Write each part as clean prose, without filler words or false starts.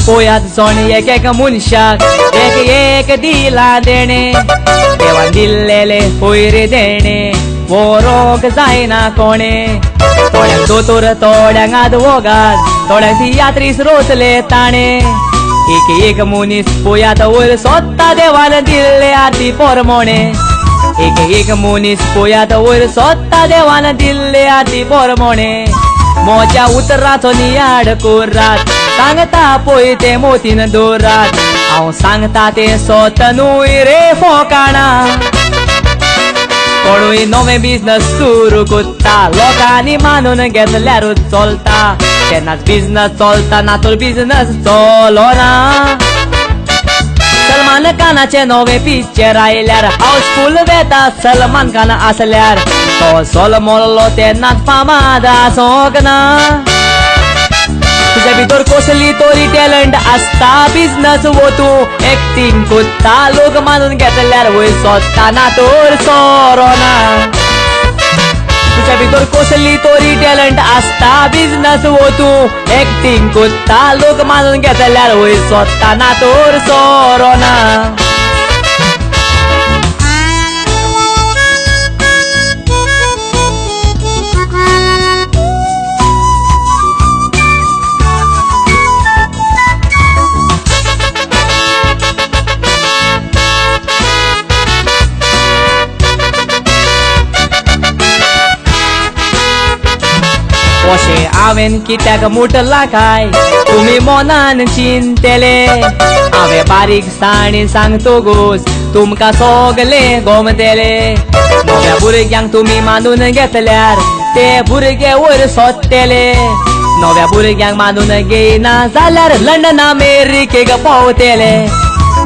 पोयात जोण एक एक मनशाक एक एक दिला देणे देवान दिल्लेले पयर देणे वरोंक जायना कोणे थोड्यांक दोतोर थोड्यांक आदवोगाद थोड्यांक तियात्रीस रोचले ताणे एक एक मनीस पोयात वयर सोदता देवान दिल्ले आती पोरमोणे एक एक मनीस पोयात वयर सोदता देवान दिल्ले आती पोरमोणे मोज्या उतराचो नियाड कोरात सांगता पळय तें मोतीन दवरात हांव सांगता तें सोत न्हय रे फोकाणा कोणूय नवें बिजनस सुरू कोत्ता लोकांनी मानून घेतल्यारूच चलता तेन्नाच बिजनस चलता ना तर बिजनस चलोना सलमान खानाचें नवें पिक्चर आयल्यार हावसफूल वेता सलमान खान आसल्यार तो जल्मलो तेन्नाच फामाद आसोंक ना तुज्या भितर कसली तरी टॅलंट आसता बिजनस वो तूं एक्टिंग कोत्ता लोक मानून घेतल्यार वयर सोदता ना तर सोरोना तुज्या भितर कसली तरी टॅलंट आसता बिजनस वो तूं एक्टिंग कोत्ता लोक मानून घेतल्यार वयर सोदता ना तर सोरोना. अशें हांवें कित्याक मुटलां काय तुमी मनान चिंतले हांवें बारीकसाणीन सांगतकूच तुमकां सगलें गोमतेलें नव्या भुरग्यांक तुमी मानून घेतल्यार ते भुरगे वयर सोदतले नव्या भुरग्यांक मानून घेयना जाल्यार लंडन अमेरिकेक पावतले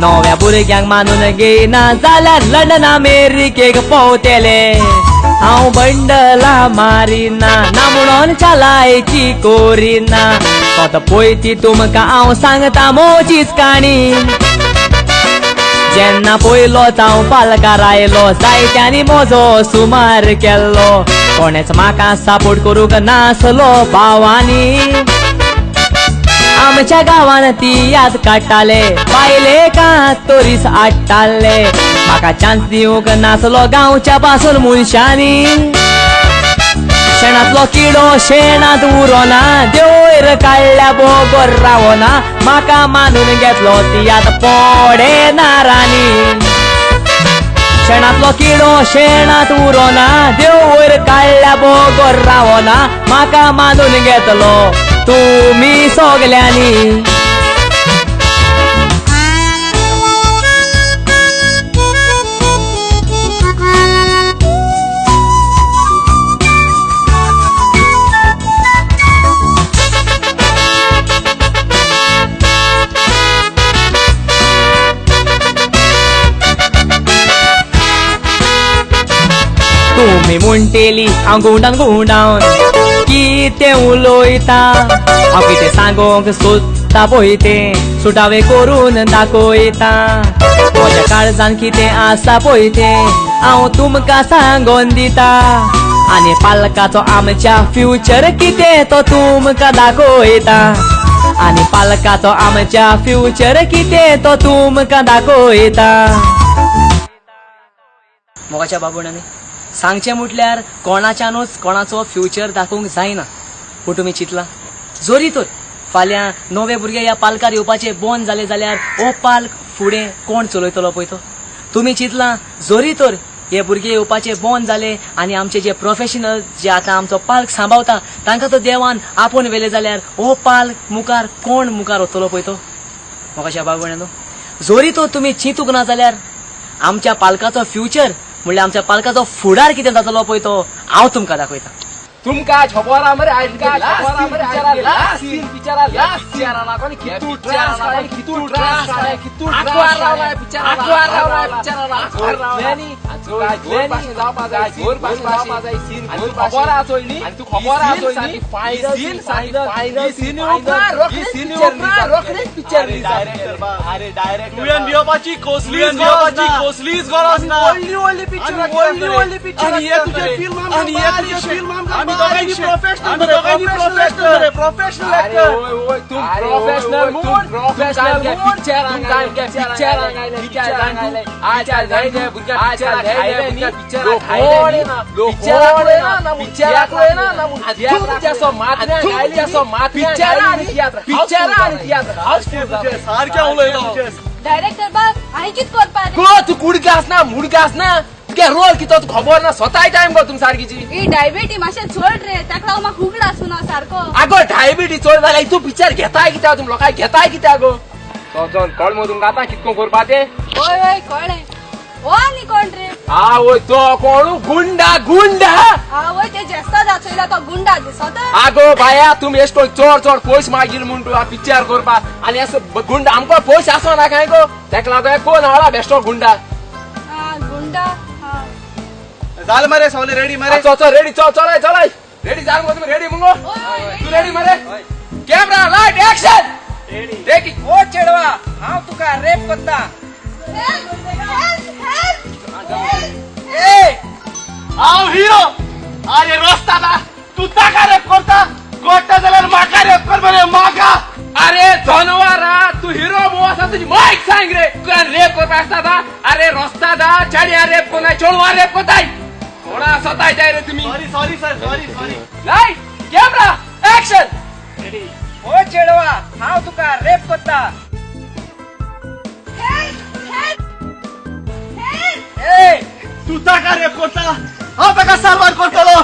नव्या भुरग्यांक मानून घेयना जाल्यार लंडन अमेरिकेक पावतले. हांव बंडला मारिना ना म्हणून चालायकी कोरिना तो पळय ती तुमकां हांव सांगता मोजीच काणी जेन्ना पयलोच हांव पालकार आयलो जायत्यांनी म्हजो सुमार केल्लो कोणेच म्हाका सपोर्ट करूंक नासलो भावांनी आमच्या गांवान ती याद काडटाले बायलेक तोरीस हाडटाले म्हाका चान्स दिवंक नासलो गांवच्या पासून मनशांनी शेणांतलो किडो शेणांत उरोना देवयर काडल्या बगर रावना म्हाका मानून घेतलो ती याद पडना राणी शेणांतलो किडो शेणांत उरोना देवयर काडल्या बगर रावना म्हाका मानून घेतलो तुमी सगल्यांनी. तुमी म्हणटेली हांव गुंडान गुंडावन कितें उलयता हांव कितें सांगूंक सोदता पळय तें सुटावें करून दाखयता म्हज्या काळजान कितें आसा पळय तें हांव तुमकां सांगोन दिता आनी पालकाचो आमच्या फ्युचर कितें तो तुमकां दाखयता आनी पालकाचो आमच्या फ्युचर कितें तो तुमकां दाखयता. मोगाच्या बाबुणांनी सांगचें म्हटल्यार कोणाच्यानूच कोणाचो फ्युचर दाखोवंक जायना पूण तुमी चिंतला जरी तर फाल्यां नवे भुरगे ह्या पालकार येवपाचे बंद जाले जाल्यार हो पाल्क फुडें कोण चलयतलो पळय तो तुमी चिंतला जरी तर हे भुरगे येवपाचे बंद जाले आनी आमचे जे प्रोफेशनल जे आतां आमचो पाल्क सांबाळता तांकां तो देवान आपोवन व्हेले जाल्यार हो पाल्क मुखार कोण मुखार वतलो पळय तो. मोगाच्या बाबा जरी तर तुमी चिंतूंक ना जाल्यार आमच्या पालकाचो फ्युचर म्हणल्यार आमच्या पालकाचो फुडार कितें जातलो पळय तो हांव तुमकां दाखयता. तुमकां खबर आहा मरे लास्ट सीन पिक्चरा लास्ट पिक्चरा लागून कितू त्रास काडले कितू त्रास काडले कितू त्रास रावला पिक्चरा रावला पिक्चरा रावला आमी दोगांनी प्रोफेशनल रे, प्रोफेशनल रे, प्रोफेशनल एक्टर. ओय तूं प्रोफेशनल म्हूण, प्रोफेशनल पिक्चर पिक्चर आज जाय भुरग्या पिक्चर खायले न्ही, पिक्चर खायले पिक्चर ना पिक्चर पिक्चर सारक्या उलयलो. डायरेक्टर बाब हांवें कितें करपा रे? गो तूं कुडके आसना मुडके आसना, तुगे रोल कितो तूं खबर ना, स्वताय टायम गो तुम सारकीची. ही डायबिटी मातशें चड रे, ताका लागून म्हाका हुगड आसूना सारको. आगो डायबिटी चड जाल्यार तूं पिक्चर घेताय कित्याक, तुम लोकांक घेताय कित्याक गो? चल चल कळ मो तुमकां आतां कितको करपा तें. हय हय कळ्ळें. हो आनी कोण रे? आवय तो कोण गुंडा गुंडा. आवय ते जेस्ता दाखयला तो गुंडा दिसता. आगो बाया तुमी एश कोण चड चड पयस मागील म्हूण तूं पिक्चर करपा आनी असो गुंडा आमकां पयस आसो ना काय गो, तेका लागून कोण हाडला बेश्टो गुंडा. गुंडा जाल मरे सगळे रेडी मरे. चल चल रेडी, चल चलाय चलाय रेडी जाल मगो तुमी रेडी मुगो? तूं रेडी मरे? Camera light action ready. देखी ओ चेडवा हांव तुका रेप करता. हांव हिरो. अरे रस्ता ना तूं ताका रेप करता, गोडटा जाल्यार म्हाका रेप कर मरे म्हाका. अरे जनवारा तूं हिरो मो आसा, तुजी मायक सांग रे, तुका रेप करपा आसता दा? अरे रस्ता दा चेड्या रेप कोनाय, चेडवा रेप कोताय, कोणा सोताय जाय रे तुमी. Sorry sorry sir, sorry sorry. Light camera action ready. ओ चेडवा हांव तुका रेप करता. तूं ताका रेप करता, हांव ताका साल्वार करतलो.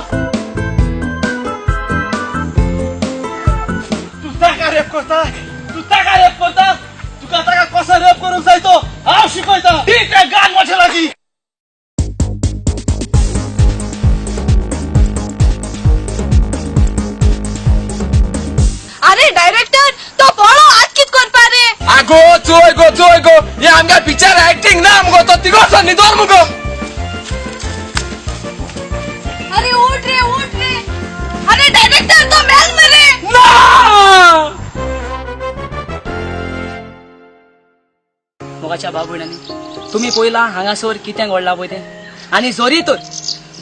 तूं ताका रेप करता, तूं ताका रेप करता, तुका ताका कसो रेप करूंक जाय तो हांव शिकयता. दी तें गान म्हजे लागीं. अरे डायरेक्टर तो पळो आज कित करपा रे? आगो चोय गो चोय गो, हे आमगे पिक्चर एक्टिंग ना मुगो, तो तिगोसो न्हिदोर मुगो. अरे उठ रे उठ रे. अरे डायरेक्टर तो मेल मरे. ना मोगाच्या भाव भयणांनी तुमी पयला हांगासर कितें घडलां पळय तें. आनी जरी तर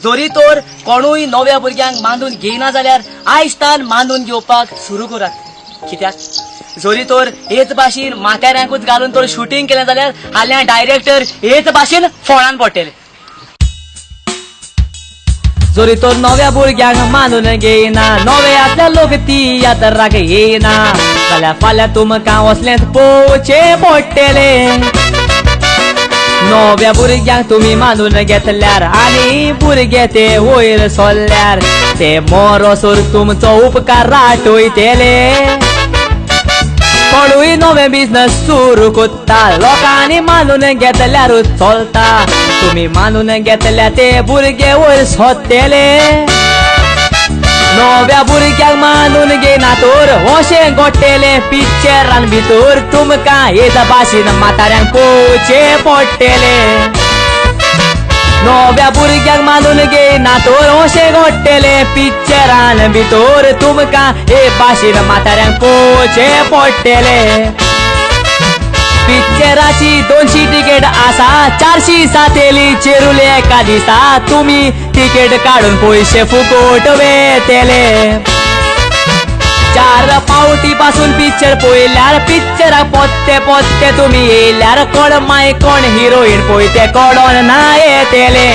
जरी तर कोणूय नव्या भुरग्यांक मानून घेयना जाल्यार आयज तान मानून घेवपाक सुरू करात. कित्याक जरी तर हेच भाशेन म्हाताऱ्यांकूच घालून तर शुटींग केलें जाल्यार हाल्यां डायरेक्टर हेच भाशेन फोणान पडटले. जरी तर नव्या भुरग्यांक मानून घेयना, नवे आसल्या लोक तियात्राक येयना जाल्यार फाल्यां तुमकां असलेंच पळोवचें पडटलें. नव्या भुरग्यांक तुमी मानून घेतल्यार आनी भुरगे ते वयर सरल्यार ते मोरोसर तुमचो उपकार आठयतले. कोणूय नवे बिजनस सुरू करता, लोकांनी मानून घेतल्यारूच चलता, तुमी मानून घेतल्यार ते भुरगे वयर सरतले. नव्या भुरग्यांक मानून घेयना तर अशें घडटलें पिक्चरान भितर, तुमकां हेच भाशेन म्हाताऱ्यांक पळोवचें पडटलें. नव्या भुरग्यांक मानून घेयना तर अशें घडटलें पिक्चरान भितर, तुमकां हे भाशेन म्हाताऱ्यांक पळोवचें पडटलें. पिक्चराची 200 तिकेट आसा, 400 जातेली चेरुले एका दिसा, तुमी तिकेट काडून पयशे फुकट वेतले. 4 पावटी पासून पिक्चर पळयल्यार पिक्चराक पोत्ते पोत्ते तुमी येयल्यार कोण माय कोण हिरोईन पळय ते कोडोन ना येतले.